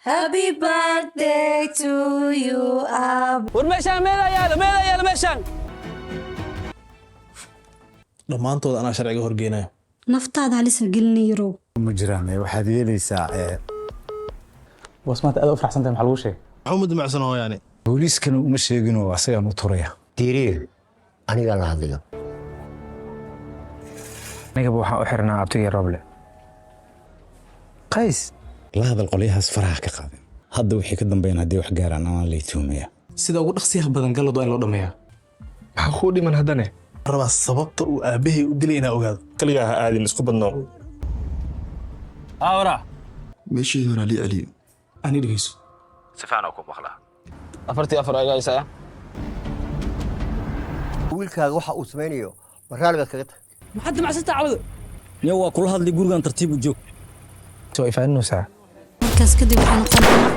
Happy birthday to you, Ab. War meeshaan meedaa yaalo, meedaa yaalo meeshaan? Dhammaantood anaa sharciga horgeynayo. Naftaada halisa gelina, yarow. Ma jiraan, waxaad yeelaysaa Boos, maanta aad u faraxsantahay, maxaa lagu sheegay? Waxba ma damacsan hooyaani. Booliiskana uma sheeginoo asagaan u turaya. Diiriye, anigaa la hadlayo. Anigaba waxaan u xirnaa abtigii Roble Qays. La hadal qolyahaas, faraha ka qaadeen. Hadda wixii ka dambeeyana, haddii wax gaaraan, anaa lay tuhmaya. Sida ugu dhaqsiyaha badan galad waa in loo dhammeeyaa. Maxaa kuu dhiman haddane? Rabaa sababta uu aabbahay u dilay inaa ogaado. Kaligaa ha aadin, isku badno. Awra. Meeshii hore lii celiyo. Ani dhegeyso. Si fiican oo ku maqlaa. 4:04 ayaa haysaa. Wiilkaaga waxa uu samaynayo ma raalli baad kaga tahay? Maxaad damacsantaa, cawdo? Niyo, waa kula hadlay, gurigan tartiib u joog. Soo ifaaninaysaa. Markaas kadib waxaa noqonayaa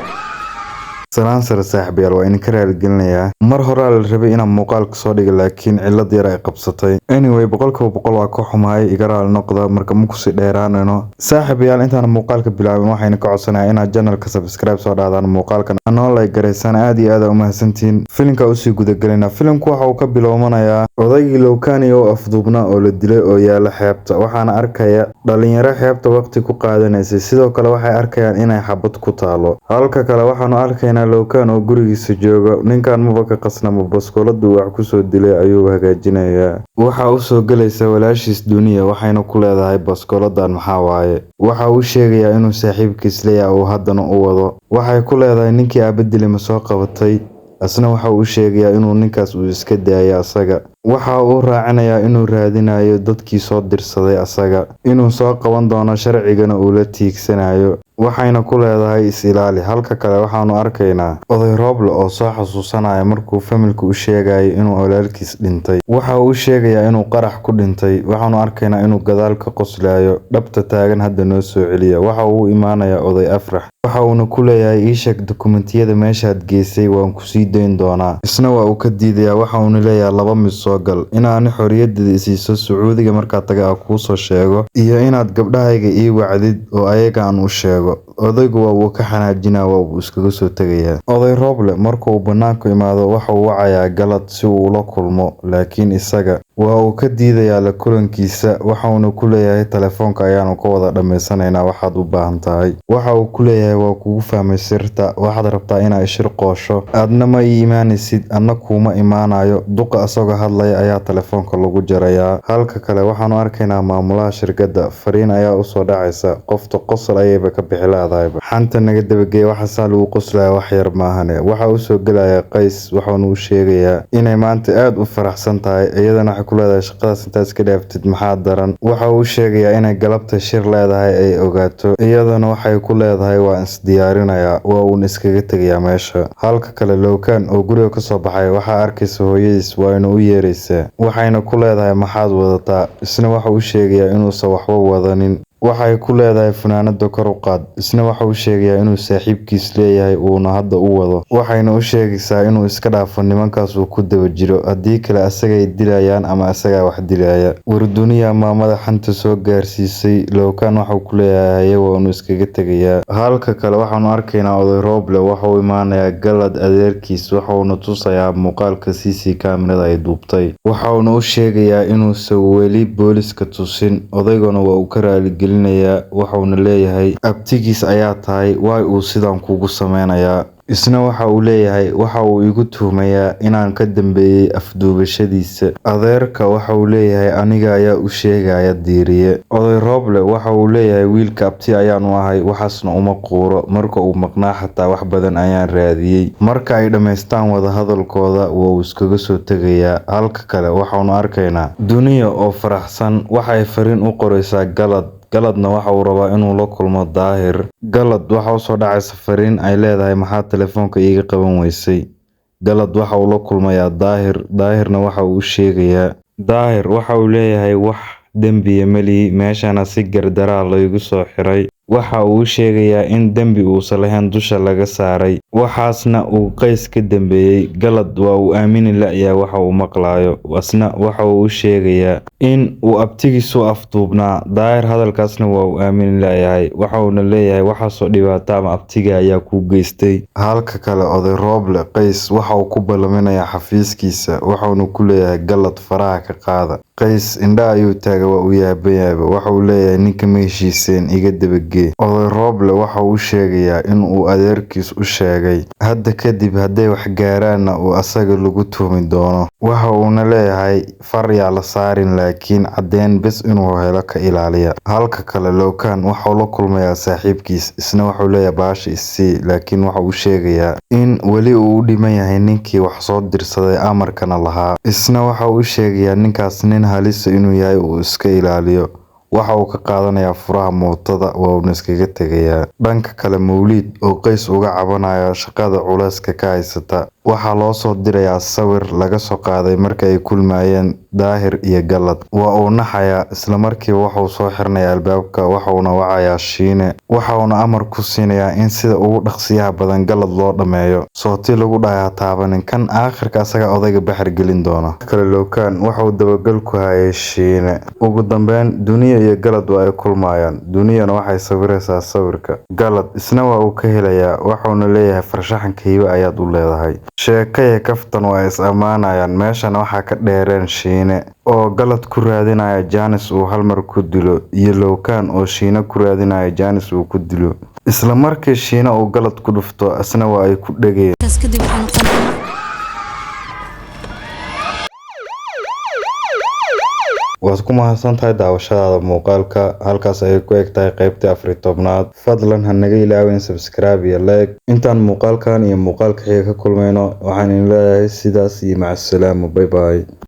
Salaan sare, saaxiibayaal. Waa idinka raaligelinayaa, mar horaa la rabay inaan muuqaalka soo dhigo, laakiin cillad yar ay qabsatay. Anyway, 100% waa ka xumahay, iga raali noqda. Marka ma kusii dheeraanayno, saaxiibayaal. Intaan muuqaalka bilaabin, waxayna ka codsanayaa inaad channelka subscribe soo dhahdaan, muuqaalkan anoo like garaysaan. Aad iyo aad aa u mahadsantihiin. Filimka usii gudagelayna. Filimku waxa uu ka bilowmanayaa odaygii Lowkani oo afduubnaa oo la dilay oo yaala xeebta. Waxaana arkaya dhalinyaro xeebta waqti ku qaadanaysay. Sidoo kale waxay arkayaan inay xabad ku taalo. Halka kale waxaanu arkaynaa Lowkan oo gurigiisa jooga. Ninkan maba ka qasnama, baskooladu wax kusoo dilay ayuu hagaajinayaa. Waxa usoo gelaysa walaashiis Duniya, waxayna ku leedahay, "Baskooladan maxaa waaye?" Waxa uu sheegayaa inuu saaxiibkiis leeyahay uu haddana u wado. Waxay ku leedahay, "Ninkii aaba dilay ma soo qabatay?" Asna waxa uu sheegayaa inuu ninkaas uu iska daayay asaga. Waxa uu raacinayaa inuu raadinayo dadkii soo dirsaday asaga, inuu soo qaban doono, sharcigana uu la tiigsanayo. Waxayna ku leedahay, "Is ilaali." Halka kale waxaanu arkaynaa oday Rooble oo soo xasuusanaya markuu familka u sheegayo inuu walaalkiis dhintay. Waxa uu sheegayaa inuu qarax ku dhintay. Waxaanu arkaynaa inuu gadaal ka qoslayo. Dhabta taagan hadda noo soo celiya. Waxa uu u imaanayaa oday Afrax, waxa uuna ku leeyahay, "Ii sheeg dukumentiyada meeshaad geysay, waan kusii dayn doonaa." Isna waa uu ka diidayaa. Waxa uuna leeyahay, "Laba mid soo gal: inaani xorriyadeeda isiiso, Sacuudiga markaa taga aan kuusoo sheego, iyo inaad gabdhahayga ii wacdid oo ayaga aan u sheego." Odaygu waa uu ka xanaajinaa, waa uu iskaga soo tegayaa. Oday Rooble marka uu banaanku imaado, waxa uu wacayaa Galad si uu ula kulmo, laakiin isaga waa uu ka diidayaa la kulankiisa. Waxa uuna ku leeyahay, "Telefoonka ayaanu ka wada dhamaysanaynaa waxaad u baahan tahay." Waxa uu ku leeyahay, "Waa kugu fahmay sirta, waxaad rabtaa inaa ishir qoosho, aadna ma ii imaanaysid, anna kuuma imaanayo." Duqa asagoo hadlaya ayaa telefoonka lagu jarayaa. Halka kale waxaanu arkaynaa maamulaha shirkadda. Fariin ayaa usoo dhacaysa. Qofta qosol ayayba ka bixi laadahayba. Xanta naga dabageeya, waxaasaa lagu qoslaya, wax yar maahane. Waxa usoo gelaya Qays, waxaanu u sheegayaa inay maanta aad u faraxsan tahay. Iyadana waxay ku leedahay, "Shaqadaas intaad iska dhaaftid maxaa daran?" Waxa uu sheegayaa inay galabta shir leedahay ay ogaato. Iyadana waxay ku leedahay, "Waa isdiyaarinayaa." Waa uun iskaga tegayaa meesha. Halka kale, Lowkan oo guriga kasoo baxay waxaa arkaysa hooyadiis, waayna u yeeraysaa. Waxayna ku leedahay, "Maxaad wadataa?" Isna waxa uu sheegayaa inuusan waxba wadanin. Waxay ku leedahay, "Funaanada kor u qaad." Isna waxa uu sheegayaa inuu saaxiibkiis leeyahay uuna hadda u wado. Waxayna u sheegaysaa inuu iska dhaafo nimankaas uu ku daba jiro, haddii kale asagay dilayaan ama asagaa wax dilaya. Warduniya maamada xanta soo gaarsiisay. Lowkan waxa uu ku leeyahay, "Haye." Waanu iskaga tegayaa. Halka kale waxaanu arkaynaa oday Rooble waxa uu imaanayaa Galad adeerkiis. Waxa uuna tusayaa muuqaalka CC kamerada ay duubtay. Waxa uuna u sheegayaa inuusan weli booliska tusin. Odayguna waa uu ka raaligelinayaa. Waxa uuna leeyahay, "Abtigiis ayaa tahay, waay uu sidan kugu sameynayaa?" Isna waxa uu leeyahay, "Waxa uu igu tuhmayaa inaan ka dambeeyay afduubashadiisa." Adeerka waxa uu leeyahay, "Aniga ayaa u sheegaya Diiriye." Oday Rooble waxa uu leeyahay, "Wiilka abti ayaan u ahay, waxaasna uma quuro. Marka uu maqnaa xataa wax badan ayaan raadiyay." Marka ay dhammaystaan wada hadalkooda, waa uu iskaga soo tegayaa. Halka kale waxaanu arkaynaa Duniya oo faraxsan. Waxay fariin u qoraysaa Galad. Galadna waxa uu rabaa inuu la kulmo Daahir. Galad waxa usoo dhacaysa fariin ay leedahay, "Maxaad telefoonka iiga qaban weysay?" Galad waxa uu la kulmayaa Daahir. Daahirna waxa uu u sheegayaa, Daahir waxa uu leeyahay, "Wax dembiya malihi, meeshana si gardaraa laygu soo xiray." Waxa uu u sheegayaa in dembi uusan lahayn dusha laga saaray, waxaasna uu Qays ka dambeeyay. Galad waa uu aamini la'yahay waxa uu maqlayo. Asna waxa uu u sheegayaa In uu abtigiisu afduubnaa. Daahir hadalkaasna waa uu aamin leeyahay, waxa uuna leeyahay waxaasoo dhibaato ama abtiga ayaa kuu geystay. Halka kale oday Rooble Qays waxa uu ku ballaminayaa xafiiskiisa, waxauna ku leeyahay Galad faraha ka qaada. Qays indhaha ayuu taagay, waa uu yaaban yahay, waxa uu leeyahay ninka ma heshiiseen, iga dabagee. Oday Rooble waxa uu sheegayaa in uu adeerkiis u sheegay hadda kadib hadday wax gaaraanna uu asaga lagu tuhmi doono. Waxa uuna leeyahay far yaa la saarin, laakiin caddeyn bes inuu helo ka ilaaliya. Halka kale Lowkan waxa uu la kulmayaa saaxiibkiis, isna waxa uu leeyahay baasha isii, laakiin waxa uu sheegayaa in weli uu u dhiman yahay ninkii wax soo dirsaday amarkana lahaa. Isna waxa uu sheegayaa ninkaas nin halisa inuu yahay uu iska ilaaliyo. Waxa uu ka qaadanayaa furaha mootada, waa uuna iskaga tegayaa. Dhanka kale Mawlid oo Qays uga cabanaya shaqada culayska ka haysata, waxaa loo soo dirayaa sawir laga soo qaaday marka ay kulmayeen Daahir iyo Galad. Waa uu naxayaa, isla markiiba waxa uu soo xirnayaa albaabka, waxa uuna wacayaa Shiine, waxa uuna amar ku siinayaa in sida ugu dhaqsiyaha badan Galad loo dhammeeyo. Sooti lagu dhahay ha taabanin kan aakhirka asaga odayga baxar gelin doona. Kale Lowkan waxa uu dabagal ku hayay Shiine. Ugu dambeyn Duniya iyo Galad waa ay kulmayaan. Duniyana waxay sawiraysaa sawirka Galad, isna waa uu ka helayaa, waxauna leeyahay farshaxanka hibe ayaad u leedahay. Sheekaya kaftan waa is ammaanayaan. Meeshana waxaa ka dheereen Shiine oo Galad ku raadinaya Jaanis uu hal mar ku dilo, iyo Lowkan oo Shiine ku raadinaya Jaanis uu ku dilo. Isla markii Shiine uu Galad ku dhufto, isna waa ay ku dhegeen. Markaas kadib waxaa noqonaynaa Waad ku mahadsan tahay daawashadaada muuqaalka. Halkaas ayay ku eg tahay qaybtii 14aad. Fadlan ha naga ilaawin subscribe iyo like. Intaan muuqaalkan iyo muuqaalka xiga ka kulmayno, waxaan idin leeyahay sidaas iyo macasalaamo. Bye bye.